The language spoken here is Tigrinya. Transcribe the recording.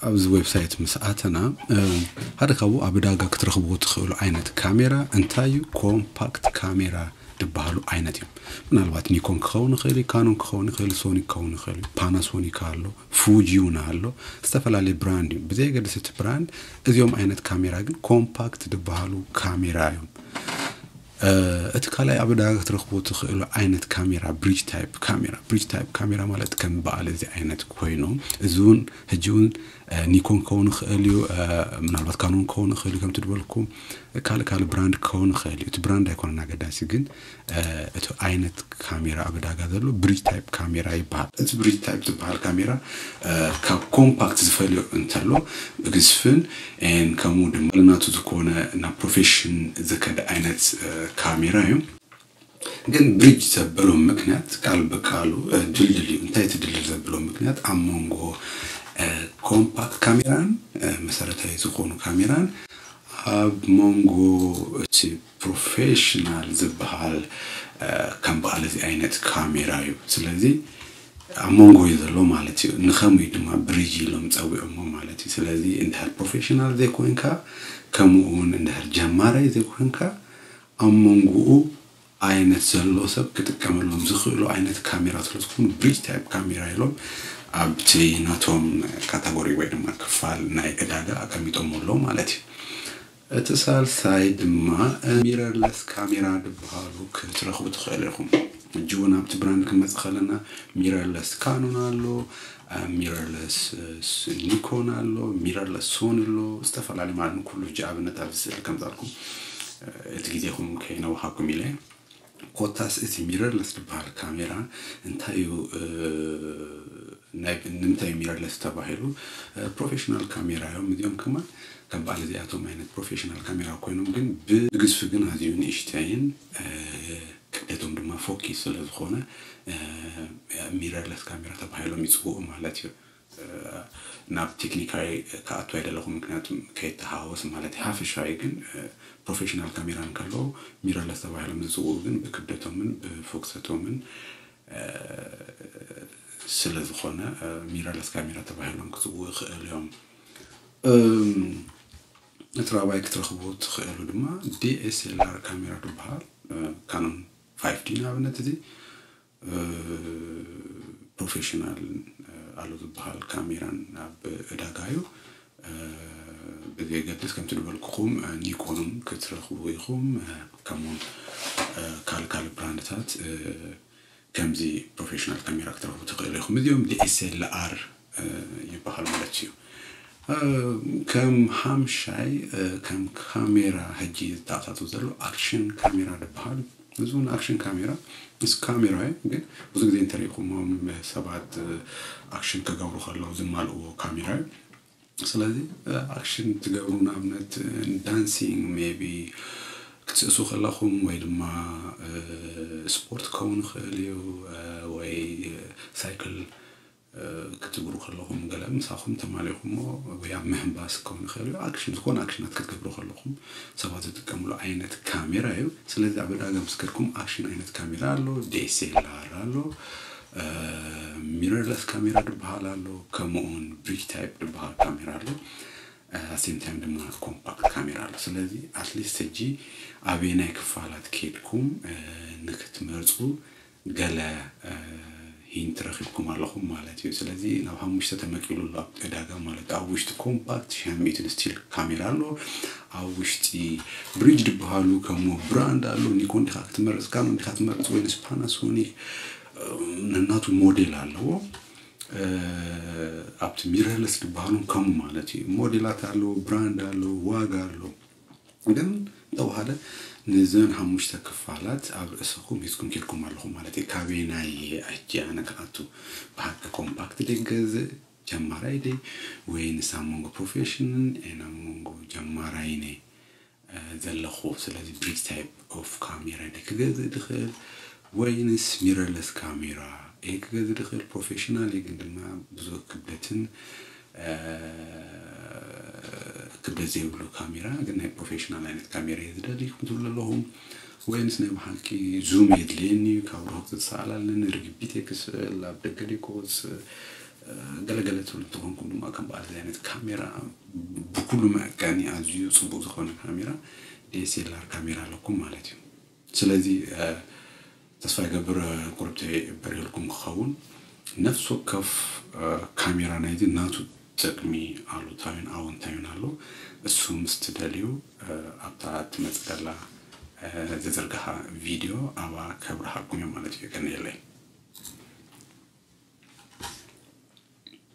ኣብዚ ዌብሳይት ምስ ኣተና ሓደ ካብኡ ኣብ ዕዳጋ ክትረኽብዎ ትኽእሉ ዓይነት ካሜራ እንታይ እዩ? ኮምፓክት ካሜራ ዝበሃሉ ዓይነት እዮም። ምናልባት ኒኮን ክኸውን ይኽእል እዩ፣ ካኖን ክኸውን ይኽእል፣ ሶኒ ክኸውን ይኽእል እዩ፣ ፓናሶኒክ ኣሎ፣ ፉጂ እውን ኣሎ፣ ዝተፈላለየ ብራንድ እዩ። ብዘየገድስ እቲ ብራንድ እዚኦም ዓይነት ካሜራ ግን ኮምፓክት ዝበሃሉ ካሜራ እዮም። እቲ ካልኣይ ኣብ ዕዳጋ ክትረኽቡ ትኽእሉ ዓይነት ካሜራ ብሪጅ ታይፕ ካሜራ። ብሪጅ ታይፕ ካሜራ ማለት ከም በዓል እዚ ዓይነት ኮይኑ፣ እዚ እውን ሕጂ እውን ኒኮን ክኸውን ይኽእል እዩ፣ ምናልባት ካኖን ክኸውን ይኽእል እዩ፣ ከምቲ ዝበልኩም ካልእ ካልእ ብራንድ ክኸውን ይኽእል እዩ። እቲ ብራንድ ኣይኮነን ኣገዳሲ፣ ግን እቲ ዓይነት ካሜራ ኣብ ዕዳጋ ዘሎ ብሪጅ ታይፕ ካሜራ ይበሃል። እቲ ብሪጅ ታይፕ ዝበሃል ካሜራ ካብ ኮምፓክት ዝፈልዮ እንተሎ ብግዝፍን ን ከምኡ ድማ ልናቱ ዝኾነ ናብ ፕሮፌሽን ዝከደ ዓይነት ካሜራ እዩ። ግን ብሪጅ ዘበሎ ምክንያት ቃል ብቃሉ ድልድል እዩ። እንታይ እቲ ድልድል ዘበሎ ምክንያት ኣብ መንጎ ኮምፓክት ካሜራን መሰረታዊ ዝኾኑ ካሜራን ኣብ መንጎ እቲ ፕሮፌሽናል ዝበሃል ከም በዓል እዚ ዓይነት ካሜራ እዩ። ስለዚ ኣብ መንጎ እዩ ዘሎ ማለት እዩ። ንኸምኡ እዩ ድማ ብሪጅ ኢሎም ጸዊዖሞ ማለት እዩ። ስለዚ እንድሕር ፕሮፌሽናል ዘይኮንካ፣ ከምኡ እውን እንድሕር ጀማራይ ዘይኮንካ፣ ኣብ መንጎኡ ዓይነት ዘሎ ሰብ ክጥቀመሎም ዝኽእሉ ዓይነት ካሜራ ስለ ዝኾኑ ብሪጅ ታይፕ ካሜራ ኢሎም ኣብቲ ናቶም ካታጎሪ ወይ ድማ ክፋል ናይ ዕዳጋ ኣቀሚጦም ኣለዉ ማለት እዩ። እቲ ሳልሳይ ድማ ሚረርለስ ካሜራ ዝበሃሉ ክትረኽቡ ትኽእሉ ኢኹም። ሕጂ እውን ኣብቲ ብራንድ ክንመጽእ ከለና ሚረርለስ ካኖን ኣሎ፣ ሚረርለስ ኒኮን ኣሎ፣ ሚረርለስ ሶኒ ኣሎ፣ ዝተፈላለዩ ማለት ንኩሉ ሕጂ ኣብነት ኣብዚ ስእሊ ከምጻልኩም እቲ ግዜኹም ከይነውሃኩም ኢለ። ኮታስ እቲ ሚረርለስ ዝበሃል ካሜራ እንታይ እዩ? ንምንታይ እዩ ሚረርለስ ተባሂሉ? ፕሮፌሽናል ካሜራ እዮም እዚኦም ከማን ከም በዓል እዚኣቶም ዓይነት ፕሮፌሽናል ካሜራ ኮይኖም ግን ብግዝፊ ግን ኣዝዩ ንእሽተይን ክብደቶም ድማ ፎኪስ ስለ ዝኾነ ሚረርለስ ካሜራ ተባሂሎም ይፅውኡ ማለት እዩ። ናብ ቴክኒካዊ ክኣቱ ኣይደለኹ፣ ምክንያቱ ከይተሃወስ ማለት እዩ። ሓፈሻዊ ግን ፕሮፌሽናል ካሜራ እንከለዉ ሚረርለስ ተባሂሎም ዝፅውኡ ግን ብክብደቶምን ብፎክሰቶምን ስለ ዝኾነ ሚረርለስ ካሜራ ተባሂሎም ክፅውኡ ይኽእሉ እዮም። እቲ ራባይ ክትረኽቡ ትኽእሉ ድማ ዲኤስኤልኣር ካሜራ ዝበሃል ካኖን ፋይቭ ዲ ንኣብነት እዚ ፕሮፌሽናል ኣሎ ዝበሃል ካሜራን ኣብ ዕዳጋ እዩ። ብዘየገድስ ከምቲ ዝበልኩኹም ኒኮንን ክትረኽቡ ኢኹም። ከምኡውን ካልእ ካልእ ብራንድታት ከምዚ ፕሮፌሽናል ካሜራ ክትረኽቡ ትኽእሉ ኢኹም። እዚኦም ዲኤስኤልኣር ይበሃል ማለት እዩ። ከም ሓምሻይ ከም ካሜራ ሕጂ ዝተኣታቱ ዘሎ ኣክሽን ካሜራ ዝበሃል። እዚ እውን ኣክሽን ካሜራ ምስ ካሜራ እዩ፣ ግን ብዙ ግዜ እንተሪኢኹሞም ሰባት ኣክሽን ክገብሩ ከለዉ ዝማልእዎ ካሜራ እዩ። ስለዚ ኣክሽን ትገብሩ ንኣብነት ዳንሲንግ ሜቢ ክትስእሱ ከለኹም ወይ ድማ ስፖርት ክኸውን ይኽእል እዩ ወይ ሳይክል ክትግሩ ከለኹም ገለ ምሳኹም ተማሊኹሞ ወይ ኣብ ምህንባስ ክኸውን ይኽእል እዩ። ኣክሽን ዝኾነ ኣክሽናት ክትገብሩ ከለኹም ሰባት ዝጥቀምሉ ዓይነት ካሜራ እዩ። ስለዚ ኣብ ዕዳጋ ምስ ከድኩም ኣክሽን ዓይነት ካሜራ ኣሎ፣ ዲኤስኤልኣር ኣሎ፣ ሚረርለስ ካሜራ ዝበሃል ኣሎ፣ ከምኡውን ብሪጅ ታይፕ ዝበሃል ካሜራ ኣሎ። ኣሴም ታይም ድማ ኮምፓክት ካሜራ ኣሎ። ስለዚ ኣትሊስት ሕጂ ኣበየናይ ክፋላት ከድኩም ንክትመርፁ ገለ ሂንት ረኺብኩም ኣለኹም ማለት እዩ። ስለዚ ናብ ሓሙሽተ ተመቂሉ ኣሎ ኣብ ዕዳጋ ማለት ኣብ ውሽጢ ኮምፓክት ሻምኢትን ስቲል ካሜራ ኣሎ። ኣብ ውሽጢ ብሪጅ ዝበሃሉ ከምኡ ብራንድ ኣሎ። ኒኮን ዲኻ ክትመርፅ፣ ካኖን ዲኻ ትመርፅ ወይንስ ፓናሶኒክ ነናቱ ሞዴል ኣለዎ። ኣብቲ ሚረርለስ ዝበሃሉ ከምኡ ማለት እዩ። ሞዴላት ኣለዎ፣ ብራንድ ኣለዎ፣ ዋጋ ኣለዎ። ግን እንተባሃለ ንዘን ሓሙሽተ ክፋላት ኣብ ርእስኹም ሒዝኩም ኬድኩም ኣለኹም ማለት እዩ። ካበየናይ ሕጂ ኣነ ክኣቱ ብሓቂ ኮምፓክት ድገዝእ ጀማራይ ድየ ወይንስ ኣብ መንጎ ፕሮፌሽንን ኤን ኣብ መንጎ ጀማራይን እየ ዘለኹ? ስለዚ ብሪጅ ታይፕ ኦፍ ካሜራ ድየ ክገዝእ ድኽእል ወይንስ ሚረርለስ ካሜራ እየ ክገዝእ ድኽእል? ፕሮፌሽናል እየ ግን ድማ ብዙሕ ክብደትን ክብደት ዘይብሉ ካሜራ ግን ናይ ፕሮፌሽናል ዓይነት ካሜራ እየ ዝደሊ ኢኹም ትብሉ ኣለኹም። ወይንስ ናይ ብሓቂ ዙም የድልየኒ እዩ፣ ካብ ርሑቕ ዝሰኣል ኣለኒ፣ ርግቢት እየ ክስእል፣ ኣብ ደገ ድየ ክወፅእ፣ ገለገለ ትብሉ እንተኾንኩም ድማ ከም በዓል እዚ ዓይነት ካሜራ ብኩሉ መዐቀኒ ኣዝዩ ፅቡቅ ዝኾነ ካሜራ ዲኤስኤልኣር ካሜራ ኣለኩም ማለት እዩ። ስለዚ ተስፋ ይገብር ቁርብተይ በሪህልኩም ክኸውን። ነፍሲ ወከፍ ካሜራ ናይዚ ናቱ ጥቅሚ ኣሉታዊን ኣወንታዊን ኣሎ። እሱ ምስ ትደልዩ ኣብታ ትመፅእ ዘላ ዝዝርግሓ ቪድዮ ኣብኣ ከብርሃልኩም እዮም ማለት እዩ። የቀንየለይ።